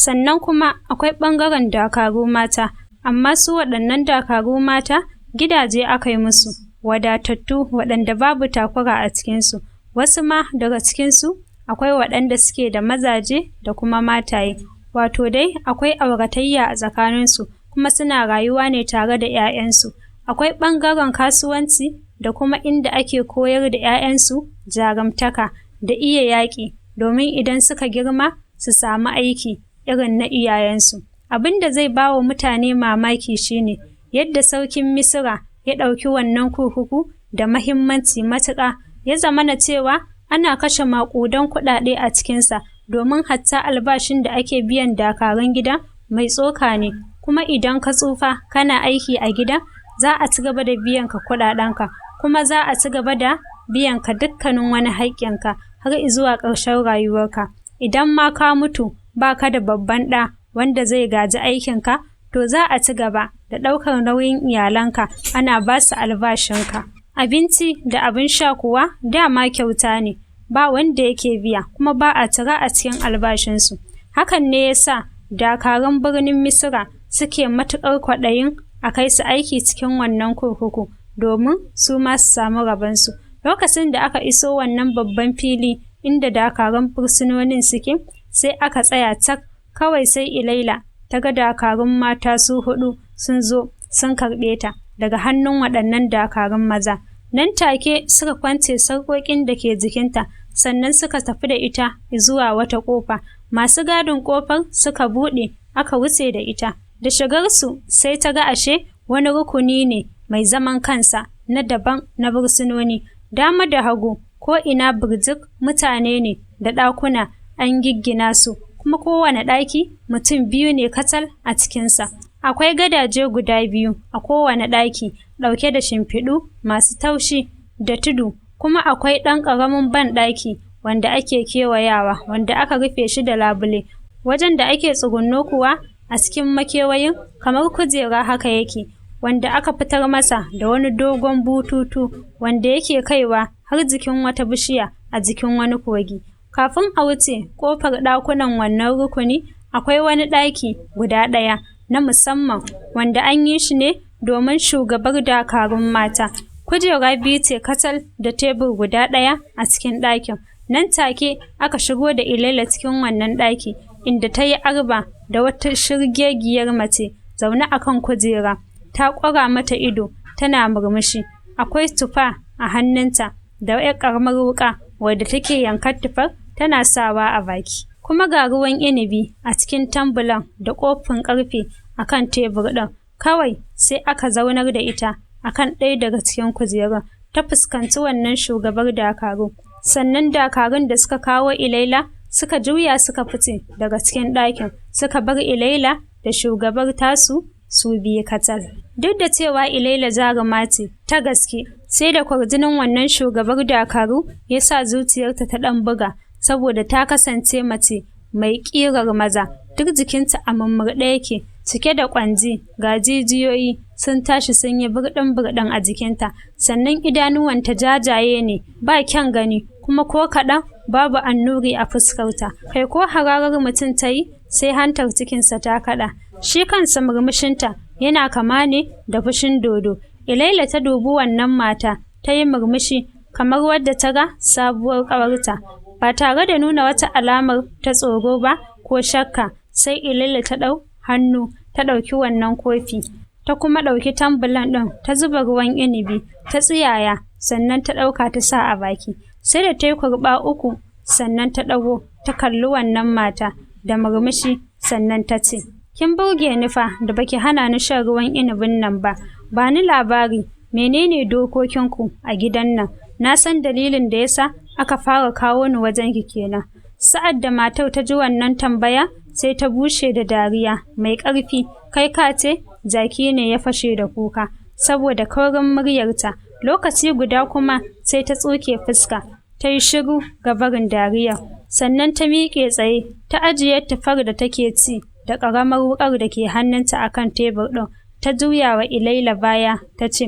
Sannan kuma akwai ɓangaren dakaru mata, amma su waɗannan dakaru mata gidaje aka yi musu, wadatattu waɗanda babu takura a cikinsu. Wasu ma daga cikinsu akwai waɗanda suke da mazaje da kuma mataye, wato dai akwai auratayya a tsakaninsu kuma suna rayuwa ne tare da 'ya'yansu. Akwai ɓangaren kasuwanci da kuma inda ake koyar da 'ya'yansu jarumtaka da iya yaƙi domin idan suka girma su sami aiki irin na iyayensu. Abin da zai ba wa mutane mamaki shi ne, yadda sarkin Misira ya ɗauki wannan kurkuku da muhimmanci matuƙa, ya zamana cewa ana kashe maƙudan kuɗaɗe a cikinsa, domin hatta albashin da ake biyan dakarun gidan mai tsoka ne, kuma idan ka tsufa kana aiki a gidan, za a ci gaba da biyan ka kuɗaɗenka, kuma za a ci gaba da biyan ka dukkanin wani haƙƙinka har izuwa ƙarshen rayuwarka. Idan ma ka mutu ba ka da babban ɗa wanda zai gaji aikinka, to za a ci gaba da ɗaukar nauyin iyalanka ana ba su albashinka. Abinci da abin sha kuwa dama kyauta ne, ba wanda yake biya kuma ba a cira a cikin albashinsu. Hakan ne ya sa dakarun birnin Misira suke matuƙar kwaɗayin a kai su aiki cikin wannan kurkuku domin su ma su samu rabonsu. Lokacin da aka iso wannan babban fili inda dakarun fursunonin suke, sai aka tsaya cak, kawai sai Ilaila ta ga dakarun mata su huɗu sun zo sun karɓe ta daga hannun waɗannan dakarun maza. Nan take suka kwance sarƙoƙin da ke jikinta, sannan suka tafi da ita zuwa wata ƙofa. Masu gadin ƙofar suka buɗe, aka wuce da ita. Da shigarsu sai ta ga ashe wani rukuni ne mai zaman kansa na daban na fursunoni. Dama da hagu ko'ina birjik mutane ne da ɗakuna an giggina su, kuma kowane ɗaki mutum biyu ne kacal a cikinsa. Akwai gadaje guda biyu a kowane ɗaki ɗauke da shimfiɗu masu taushi da tudu, kuma akwai ɗan ƙaramin banɗaki wanda ake kewayawa wanda aka rufe shi da labule. Wajen da ake tsugunno kuwa a cikin makewayin kamar kujera haka yake, wanda aka fitar masa da wani dogon bututu wanda yake kaiwa har jikin wata bishiya a jikin wani kogi. Kafin a wuce ƙofar ɗakunan wannan rukuni, akwai wani ɗaki guda ɗaya na musamman wanda an yi shi ne domin shugabar dakarun mata. Kujera biyu ce kacal da tebur guda ɗaya a cikin ɗakin. Nan take aka shigo da Ilaila cikin wannan ɗaki, inda ta yi arba da wata shirgegiyar mace zaune a kan kujera, ta ƙura mata ido tana murmushi. Akwai tufa a hannunta da 'yar ƙaramar wuƙa wadda take yankar tufar tana sawa a baki. Kuma ga ruwan inibi a cikin tambulan da kofin ƙarfe a kan tebur ɗin. Kawai sai aka zaunar da ita a kan ɗaya daga cikin kujerun, ta fuskanci wannan shugabar dakaru. Sannan dakarun da suka kawo Ilaila suka juya suka fice daga cikin ɗakin, suka bar Ilaila da shugabar tasu su biyu kacal. Duk da cewa Ilaila jaruma ce ta gaske, sai da kwarjinin wannan shugabar dakaru ya sa zuciyarta ta ɗan buga, saboda ta kasance mace mai ƙirar maza, duk jikinta a mummurɗe yake, cike da ƙwanji, ga jijiyoyi sun tashi sun yi burɗin-burɗin a jikinta, sannan idanuwanta jajaye ne, ba kyan gani, kuma ko kaɗan babu annuri a fuskarta, kai ko hararar mutum ta yi sai hantar cikinsa ta kaɗa. Shi kansa murmushinta yana kama ne da fushin dodo. Ilaila ta dubi wannan mata, ta yi murmushi kamar wadda ta ga sabuwar ƙawarta. Ba tare da nuna wata alamar ta tsoro ba ko shakka, sai Ilaila ta ɗau hannu ta ɗauki wannan kofi, ta kuma ɗauki tambulan ɗin ta zuba ruwan inibi, ta tsiyaya, sannan ta ɗauka ta sa a baki. Sai da ta yi kurɓa uku sannan ta ɗago ta kalli wannan mata da murmushi sannan ta ce, Kin burge ni fa da baki hana ni shan ruwan inibin nan ba. Ba ni labari, menene dokokinku a gidan nan? Na san dalilin da yasa aka fara kawo ni wajenki kenan. Sa'ad da matar ta ji wannan tambaya, sai ta bushe da dariya mai ƙarfi, kai ka ce jaki ne ya fashe da kuka, saboda kaurin muryarta. Lokaci guda kuma sai ta tsuke fuska, ta yi shiru ga barin dariyar. Sannan ta miƙe tsaye, ta ajiye tufar da take ci da ƙaramar wuƙar da ke hannunta a kan tebur ɗin, ta juya wa Ilaila baya ta ce,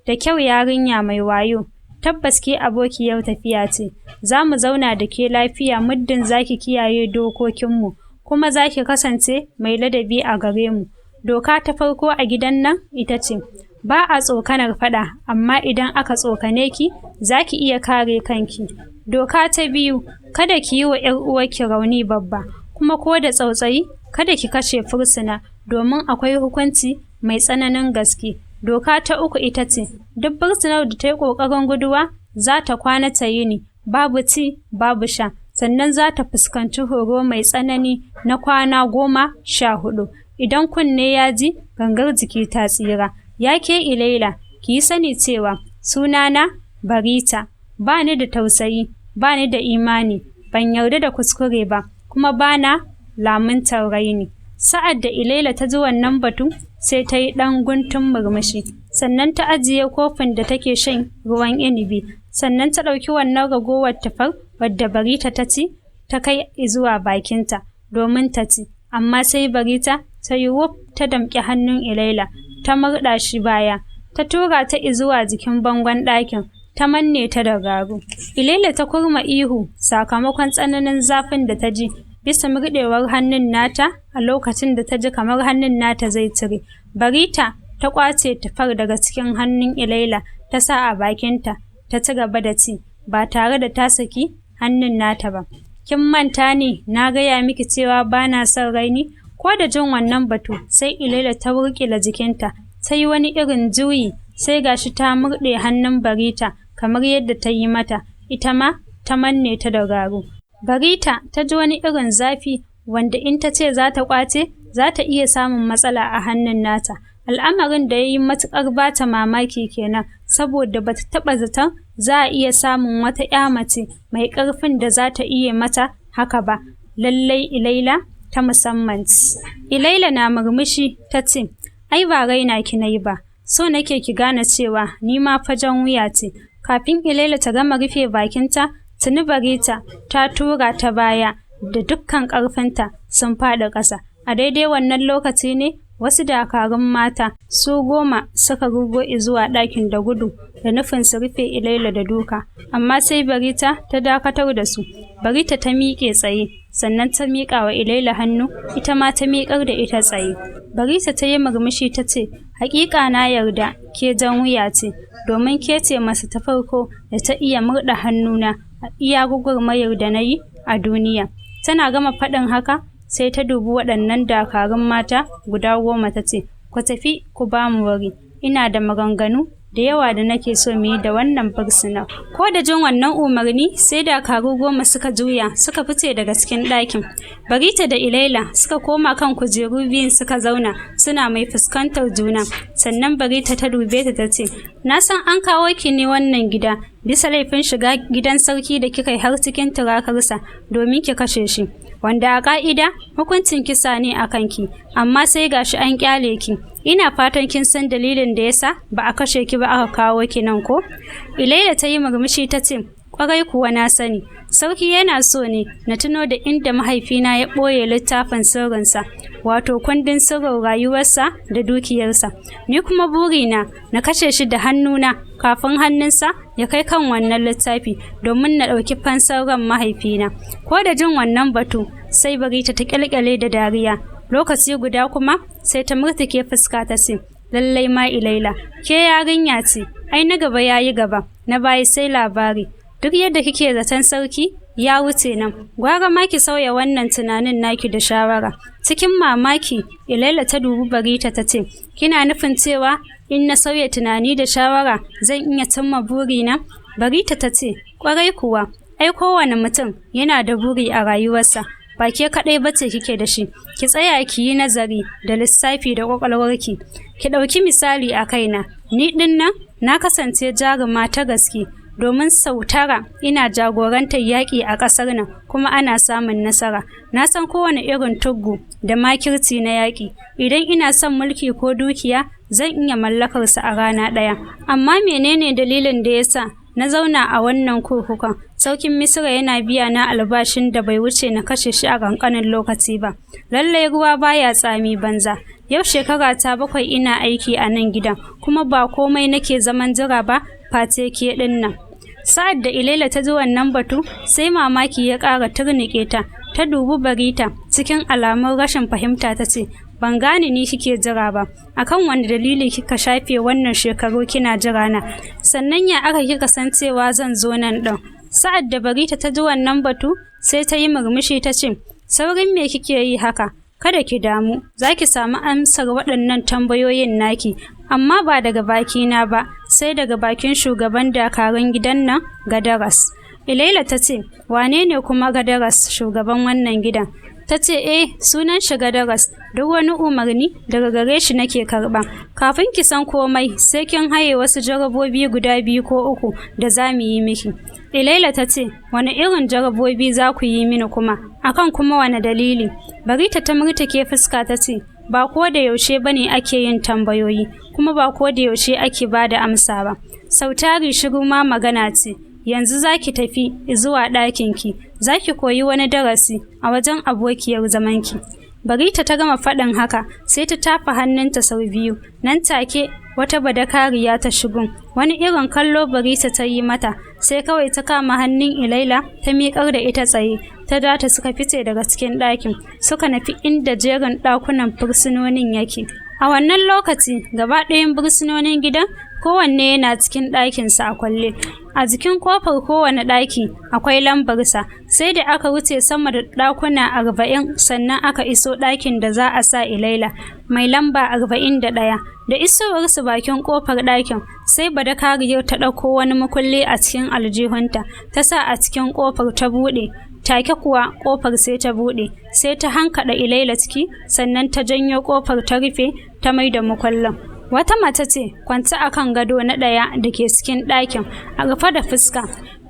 Da kyau yarinya mai wayo, tabbas ke abokiyar tafiya ce, za mu zauna da ke lafiya muddin za ki kiyaye dokokinmu, kuma za ki kasance mai ladabi a gare mu. Doka ta farko a gidan nan ita ce, ba a tsokanar faɗa, amma idan aka tsokane ki, za ki iya kare kanki. Doka ta biyu, kada ki yi wa 'yar uwarki rauni babba, kuma ko da tsautsayi, kada ki kashe fursuna, domin akwai hukunci mai tsananin gaske. Doka ta uku ita ce, duk fursunar da ta yi ƙoƙarin guduwa, za ta kwana ta yini, babu ci, babu sha, sannan za ta fuskanci horo mai tsanani na kwana 14. Idan kunne ya ji, gangar jiki ta tsira. Ya ke Ilaila, ki yi sani cewa sunana Barita, ba ni da tausayi, ba ni da imani, ban yarda da kuskure ba, kuma ba na lamuntar raini. Sa'ad da Ilaila ta ji wannan batu, sai ta yi ɗan guntun murmushi, sannan ta ajiye kofin da take shan ruwan inibi, sannan ta ɗauki wannan ragowar tufar wadda Barita ta ci, ta kai zuwa bakinta domin ta ci, amma sai Barita ta yi wuf ta damƙi hannun Ilaila, ta murɗa shi baya, ta tura ta izuwa jikin bangon ɗakin, ta manne ta da garu. Ilaila ta kurma ihu sakamakon tsananin zafin da ta ji bisa murɗewar hannun nata a lokacin da ta ji kamar hannun nata zai cire. Barita ta ƙwace tufar daga cikin hannun Ilaila ta sa a bakinta ta ci gaba da ci ba tare da ta saki hannun nata ba. Kin manta ne na gaya miki cewa ba na son raini? Ko da jin wannan batu sai Ilaila ta wurƙila jikinta, ta yi wani irin juyi, sai gashi ta murɗe hannun Barita kamar yadda ta yi mata, ita ma ta manne ta da garu. Barita ta ji wani irin zafi wanda in ta ce za ta ƙwace, za ta iya samun matsala a hannun nata. Al'amarin da ya yi matuƙar ba ta mamaki kenan, saboda ba ta taɓa zaton za a iya samun wata 'ya mace mai ƙarfin da za ta iya mata haka ba. Lallai Ilaila ta musamman ce. Ilaila na murmushi ta ce, ai ba raina ki na yi ba, so nake ki gane cewa ni ma fa jan wuya ce. Kafin Ilaila ta gama rufe bakinta, tuni Barita ta tura ta baya da dukkan ƙarfinta sun faɗi ƙasa. A daidai wannan lokaci ne wasu dakarun mata su 10 suka rugo izuwa ɗakin da gudu da nufin su rufe Ilaila da duka, amma sai Barita ta dakatar da su. Barita ta miƙe tsaye, sannan ta miƙa wa Ilaila hannu, ita ma ta miƙar da ita tsaye. Barita ta yi murmushi ta ce, haƙiƙa na yarda ke jan wuya ce, domin ke ce mace ta farko da ta iya murɗa hannuna a iya gwagwarmayar da na yi a duniya. Tana gama faɗin haka, sai ta dubi waɗannan dakarun mata guda 10 ta ce, ku tafi ku ba mu wuri, ina da maganganu da yawa da nake so mu yi da wannan fursunar. Ko da jin wannan umarni, sai dakaru 10 suka juya suka fice daga cikin ɗakin. Barita da Ilaila suka koma kan kujeru biyun suka zauna suna mai fuskantar juna. Sannan Barita ta dube ta ta ce, na san an kawo ki ne wannan gida bisa laifin shiga gidan sarki da kika yi har cikin turakarsa domin ki kashe shi, wanda a ƙa'ida hukuncin kisa ne a kanki, amma sai gashi an ƙyale ki. Ina fatan kin san dalilin da yasa ba a kashe ki ba aka kawo ki nan ko? Ilaila ta yi murmushi ta ce, ƙwarai kuwa na sani. Sarki yana so ne na tuno da inda mahaifina ya ɓoye littafin sirrinsa, wato kundin sirrin rayuwarsa da dukiyarsa. Ni kuma burina na kashe shi da hannuna kafin hannunsa ya kai kan wannan littafi domin na ɗauki fansar ran mahaifina. Ko da jin wannan batu, sai Barita ta ƙyalƙyale da dariya. Lokaci guda kuma sai ta murtuke fuska ta ce, lallai ma Ilaila, ke yarinya ce, ai na gaba yayi gaba, na baya sai labari. Duk yadda kike zaton sarki ya wuce nan, gwara ma ki sauya wannan tunanin naki da shawara. Cikin mamaki, Ilaila ta dubi Barita ta ce, kina nufin cewa in na sauya tunani da shawara zan iya cimma burina? Barita ta ce, ƙwarai kuwa, ai kowane mutum yana da buri a rayuwarsa, ba ke kaɗai ba ce kike da shi. Ki tsaya ki yi nazari da lissafi da ƙwaƙwalwarki. Ki ɗauki misali a kaina, ni ɗin nan na kasance jaruma ta gaske, domin sau 9 ina jagorantar yaƙi a ƙasar nan kuma ana samun nasara. Na san kowane irin tuggu da makirci na yaƙi. Idan ina son mulki ko dukiya, zan iya mallakarsa a rana ɗaya. Amma menene dalilin da ya sa na zauna a wannan kurkukun? Sarkin Misira yana biya na albashin da bai wuce na kashe shi a ƙanƙanin lokaci ba. Lallai ruwa baya tsami banza. Yau shekara ta 7 ina aiki a nan gidan, kuma ba komai nake zaman jira ba face ke ɗin nan. Sa'ad da Ilaila ta ji wannan batu, sai mamaki ya ƙara turnuƙe ta. Ta dubi Barita cikin alamun rashin fahimta ta ce, "Ban gane ni kike jira ba, akan wani dalili kika shafe wannan shekaru kina jira na? Sannan ya aka kika san cewa zan zo nan ɗin?" Sa'ad da Barita ta ji wannan batu, sai ta yi murmushi ta ce, "Saurin me kike yi haka? Kada ki damu, za ki samu amsar waɗannan tambayoyin naki, amma ba daga bakina ba, sai daga bakin shugaban dakarun gidan nan, Gadaras." Ilaila ta ce, "Wane ne kuma Gadaras, shugaban wannan gidan?" Ta ce, "Eh, sunan shi Gadaras, duk wani umarni daga gare shi nake karɓa. Kafin ki san komai, sai kin haye wasu jarabobi guda biyu ko uku da za mu yi miki." Ilaila ta ce, "Wani irin jarabobi za ku yi mini kuma, akan kuma wane dalili?" Barita ta murtuke fuska ta ce, "Ba ko da yaushe ba ne ake yin tambayoyi, kuma ba ko da yaushe ake ba da amsa ba. Sau tari shiru ma magana ce. Yanzu za ki tafi zuwa ɗakinki, za ki koyi wani darasi a wajen abokiyar zamanki." Barita ta gama faɗin haka, sai ta tafa hannunta sau biyu. Nan take wata badakariya ta shigo. Wani irin kallo Barita ta yi mata, sai kawai ta kama hannun Ilaila ta miƙar da ita tsaye. Ta data suka fice daga cikin ɗakin, suka nufi inda jerin ɗakunan fursunonin yake. A wannan lokaci, gaba ɗayan fursunonin gidan kowanne yana cikin ɗakinsa a kulle. A jikin ƙofar kowane ɗaki akwai lambarsa, sai da aka wuce sama da ɗakuna 40 sannan aka iso ɗakin da za a sa Ilaila, mai lamba 41. Da isowarsu bakin ƙofar ɗakin, sai badakariyar ta ɗauko wani makulli a cikin aljihunta, ta sa a cikin ƙofar ta buɗe. Take kuwa ƙofar sai ta buɗe, sai ta hankaɗa Ilaila ciki, sannan ta janyo ƙofar ta rufe, ta maida makullin. Wata mace ce kwance a kan gado na ɗaya da ke cikin ɗakin, a rufe da fuska.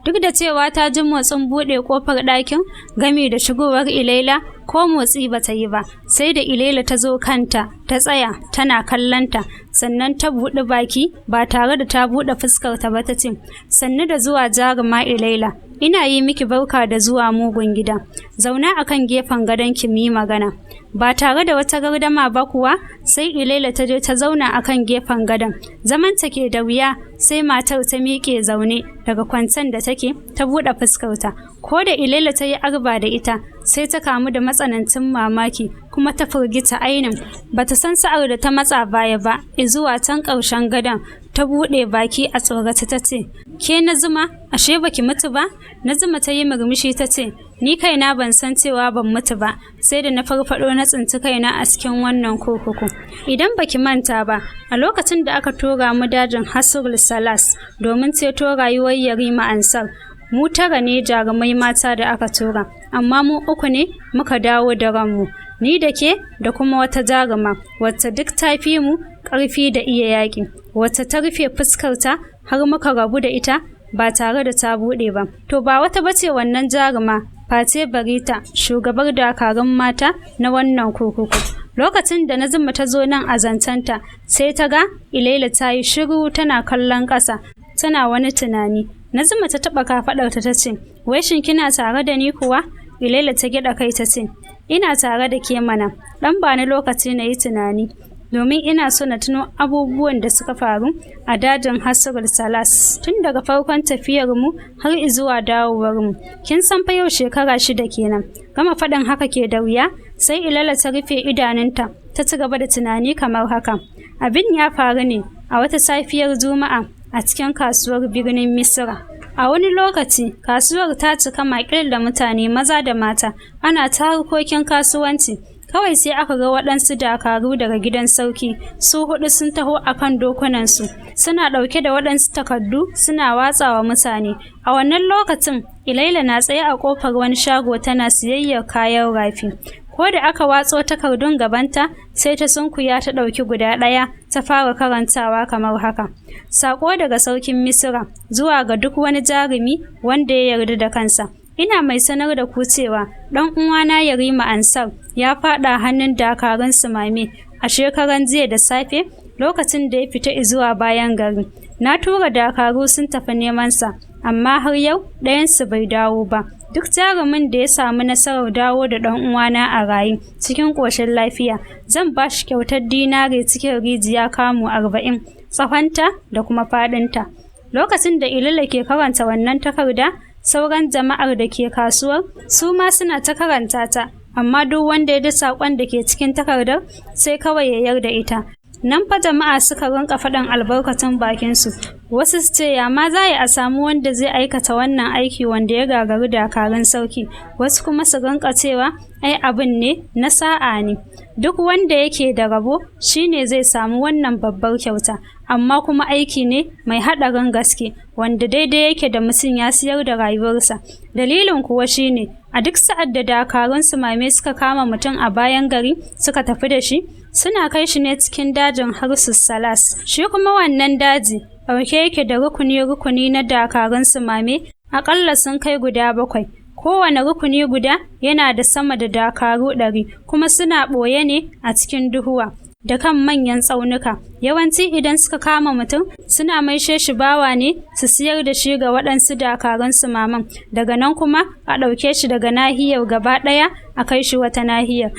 Duk da cewa ta ji motsin buɗe ƙofar ɗakin gami da shigowar Ilaila, ko motsi ba ta yi ba, sai da Ilaila ta zo kanta, ta tsaya tana kallonta, sannan ta buɗe baki ba tare da ta buɗe fuskarta ba ta ce, "Sannu da zuwa jaruma Ilaila, ina yi miki barka da zuwa mugun gida. Zauna a kan gefen gadonki mu yi magana." Ba tare da wata gardama ba kuwa, sai Ilaila ta je ta zauna a kan gefen gadon. Zamanta ke da wuya, sai matar ta miƙe zaune daga kwancen da take, ta buɗe fuskarta. Ko da Ilaila ta yi arba da ita, sai ta kamu da matsanancin mamaki kuma ta firgita ainun. Ba ta san sa'ar da ta matsa baya ba, izuwa can ƙarshen gadon, ta buɗe baki a tsorace ta ce, "Ke Nazuma, ashe baki mutu ba?" Nazuma ta yi murmushi ta ce, "Ni kaina ban san cewa ban mutu ba, sai da na farfaɗo na tsinci kaina a cikin wannan kurkuku. Idan baki manta ba, a lokacin da aka tura mu dajin Hasrul Salas domin ceto rayuwar Yarima Ansar, mu tara ne jarumai mata da aka tura, amma mu uku ne muka dawo da ranmu, ni da ke da kuma wata jaruma wacce duk ta fi mu ƙarfi da iya yaƙi, wacce ta rufe fuskarta har muka rabu da ita ba tare da ta buɗe ba. To ba wata bace wannan jaruma face Barita, shugabar dakarun mata na wannan kurkuku." Lokacin da Nazuma ta zo nan a zancenta, sai ta ga Ilaila ta yi shiru tana kallon ƙasa, tana wani tunani. Nazuma ta taɓa kafaɗarta ta ce, "Wai shin kina tare da ni kuwa?" Ilaila ta gyaɗa kai ta ce, "Ina tare da ke mana, ɗan ba ni lokaci na yi tunani, domin ina so na tuno abubuwan da suka faru a dajin Hasrul Salas tun daga farkon tafiyarmu har izuwa dawowarmu. Kin san fa yau shekara 6 kenan." Gama faɗin haka ke da wuya, sai Ilaila ta rufe idanunta ta ci gaba da tunani kamar haka. Abin ya faru ne a wata safiyar Juma'a a cikin kasuwar birnin Misra. A wani lokaci, kasuwar ta cika maƙil da mutane maza da mata, ana ta harkokin kasuwanci. Kawai sai aka ga waɗansu dakaru daga gidan sarki, su 4 sun taho a kan dokunansu, suna ɗauke da waɗansu takardu suna watsawa mutane. A wannan lokacin, Ilaila na tsaye a ƙofar wani shago tana siyayyar kayan rafi. Ko da aka watso takardun gabanta, sai ta sunkuya ta ɗauki guda ɗaya ta fara karantawa kamar haka. Saƙo daga sarkin Misra zuwa ga duk wani jarumi wanda ya yarda da kansa. Ina mai sanar da ku cewa ɗan uwana Yarima Ansar ya faɗa hannun dakarun Sumame a shekaran jiya da safe lokacin da ya fita zuwa bayan gari. Na tura dakaru sun tafi neman sa, amma har yau ɗayansu bai dawo ba. Duk jarumin da ya samu nasarar dawo da ɗan uwana a raye cikin ƙoshin lafiya, zan ba shi kyautar dinare cikin rijiya kamu 40, tsawonta da kuma faɗinta. Lokacin da Ilaila ke karanta wannan takarda, Sauran jama'ar da ke kasuwar su ma suna ta karanta ta, amma duk wanda ya ji saƙon da ke cikin takardar sai kawai ya yarda ita. Nan fa jama'a suka rinƙa faɗin albarkacin bakinsu, wasu su ce ya ma za a samu wanda zai aikata wannan aiki wanda ya gagari dakarun sarki, wasu kuma su rinƙa cewa ai abin ne na sa'a ne. Duk wanda yake da rabo shi ne zai samu wannan babbar kyauta, amma kuma aiki ne mai haɗarin gaske wanda daidai yake da mutum ya siyar da rayuwarsa. Dalilin kuwa shi ne, a duk sa'ad da dakarun sumame suka kama mutum a bayan gari suka tafi da shi, suna kai shi ne cikin dajin Harsus Salas. Shi kuma wannan daji ɗauke yake da rukuni-rukuni na dakarun sumame, aƙalla sun kai guda 7. Kowane rukuni guda yana da sama da dakaru 100, kuma suna ɓoye ne a cikin duhuwa da kan manyan tsaunuka. Yawanci idan suka kama mutum, suna maishe shi bawa ne su siyar da shi ga waɗansu dakarun sumamen, daga nan kuma a ɗauke shi daga nahiyar gaba ɗaya a kai shi wata nahiyar.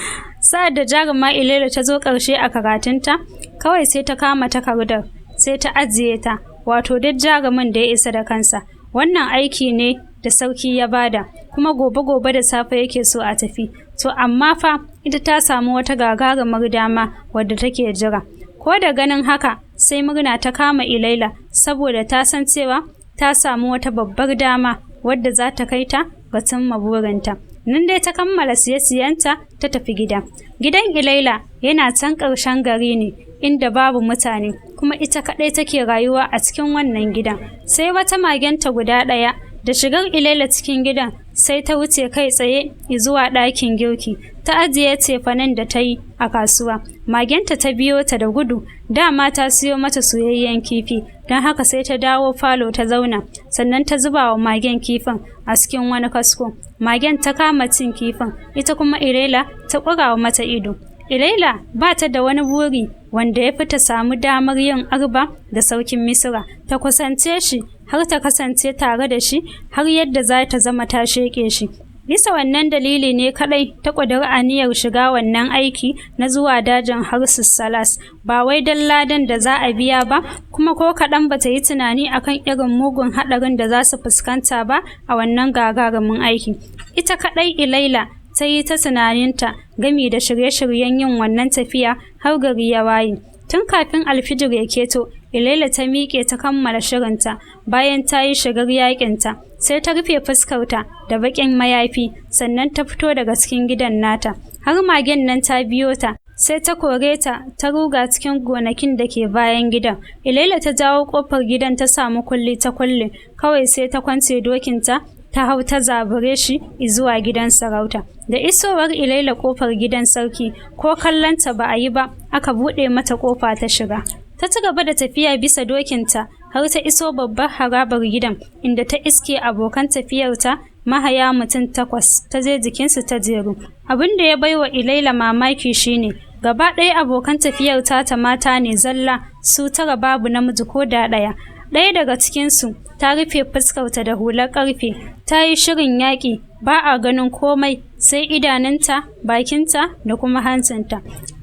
Sa'ad da jaruma Ilela ta zo ƙarshe a karatunta, kawai sai ta kama takardar, sai ta ajiye ta, wato duk jarumin da ya isa da kansa. Wannan aiki ne da sarki ya bada, kuma gobe-gobe da safe yake so a tafi. To amma fa ita ta samu wata gagarumar dama wadda take jira. Ko da ganin haka, sai murna ta kama Ilela saboda ta san cewa ta samu wata babbar dama wadda za ta kai ta ga cimma burinta. Nan dai ta kammala siye-siyenta ta tafi gida. Gidan Ilela yana can ƙarshen gari ne inda babu mutane, kuma ita kaɗai take rayuwa a cikin wannan gidan. Sai wata magenta guda ɗaya. Da shigar Ilela cikin gidan, sai ta wuce kai tsaye zuwa ɗakin girki, ta ajiye cefanen da ta yi a kasuwa. Magenta ta biyo ta da gudu, dama ta siyo mata soyayyen kifi, don haka sai ta dawo falo ta zauna, sannan ta zuba wa magen kifin a cikin wani kasko. Magen ta kama cin kifin, ita kuma Ilela ta ƙura mata ido. Ilela ba ta da wani buri wanda ya fi ta samu damar yin arba da sarkin Misira, ta kusance shi har ta kasance tare da shi har yadda za ta zama ta sheƙe shi. Bisa wannan dalili ne kaɗai ta ƙudiri aniyar shiga wannan aiki na zuwa dajin Harsus Salas, ba wai don ladan da za a biya ba, kuma ko kaɗan ba ta yi tunani akan irin mugun haɗarin da za su fuskanta ba a wannan gagarumin aiki. Ita kaɗai Ilela ta yi ta tunaninta gami da shirye-shiryen yin wannan tafiya har gari ya waye. Tun kafin alfijir ya keto, Ilela ta miƙe ta kammala shirinta bayan ta yi shigar yaƙinta, sai ta rufe fuskarta da baƙin mayafi, sannan ta fito daga cikin gidan nata. Har magen nan ta biyo ta, sai ta kore ta ta ruga cikin gonakin da ke bayan gidan. Ilela ta jawo ƙofar gidan ta samu kulli ta kulle, kawai sai ta kwance dokinta ta hau ta zabure shi zuwa gidan sarauta. Da isowar Ilela ƙofar gidan sarki, ko kallonta ba a yi ba, aka buɗe mata ƙofa ta shiga. Ta ci gaba da tafiya bisa dokinta har ta iso babbar harabar gidan, inda ta iske abokan tafiyarta mahaya mutum 8 ta je jikinsu ta jeru. Abin da ya baiwa Ilela mamaki shine, gaba ɗaya abokan tafiyar tata mata ne zalla, su 9 babu namiji ko da ɗaya. Ɗaya daga cikinsu ta rufe fuskarta da hular ƙarfe, ta yi shirin yaƙi, ba a ganin komai sai idanunta, bakinta da kuma hancinta.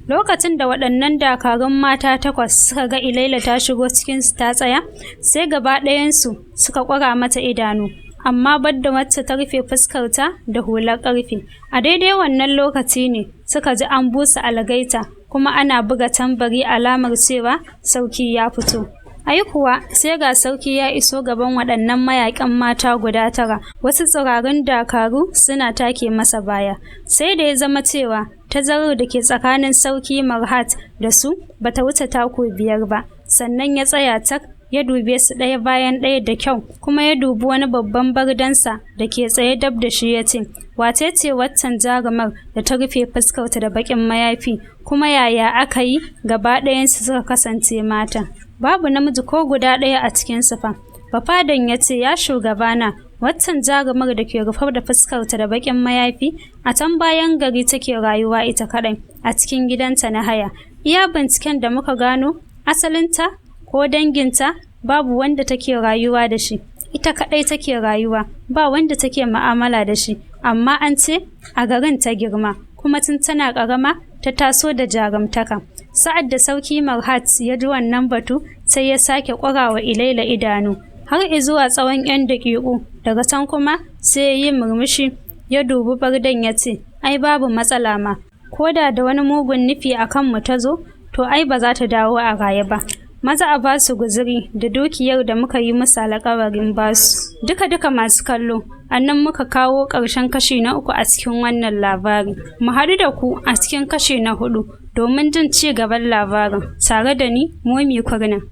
Lokacin da waɗannan dakarun mata 8 suka ga Ilela ta shigo cikinsu ta tsaya, sai gaba ɗayansu suka ƙura mata idanu, amma badda wacce ta rufe fuskarta da hular ƙarfe. A daidai wannan lokaci ne suka ji an busa algaita kuma ana buga tambari alamar cewa sarki ya fito. Ai kuwa sai ga sarki ya iso gaban waɗannan mayaƙan mata guda 9, wasu tsirarun dakaru suna take masa baya. Sai da ya zama cewa tazarar da ke tsakanin sarki Marhat da su bata wuce taku 5 ba, sannan ya tsaya tak ya dube su ɗaya bayan ɗaya da kyau, kuma ya dubi wani babban bardansa da ke tsaye dab da shi ya ce, wace ce waccan jarumar da ta rufe fuskarta da baƙin mayafi, kuma yaya aka yi gaba ɗayansu suka kasance mata? Babu namiji ko guda ɗaya a cikinsu fa. Bafadan ya ce, ya shugabana, waccan jarumar da ke rufe da fuskarta da baƙin mayafi, a can bayan gari take rayuwa ita kaɗai, a cikin gidanta na haya. Iya binciken da muka gano, asalinta ko danginta babu wanda take rayuwa da shi. Ita kaɗai take rayuwa, ba wanda take mu'amala da shi, amma an ce a garin ta girma, kuma tun tana ƙarama ta taso da jarumtaka. Sa'ad da sarki Marhat ya ji wannan batu, sai ya sake ƙurawa Ilela idanu, har izuwa tsawon 'yan daƙiƙu. Daga can kuma sai ya yi murmushi ya dubi Bardan ya ce, "Ai babu matsala ma, ko da da wani mugun nufi a kanmu ta zo, to ai ba za ta dawo a raye ba. Maza a ba su guzuri da dukiyar da muka yi musu alƙawarin ba su." Duka-duka masu kallo, a nan muka kawo ƙarshen kashi na uku a cikin wannan labari. Mu haɗu da ku a cikin kashi na huɗu domin jin ci gaban labarin, tare da ni, Momi Kurna.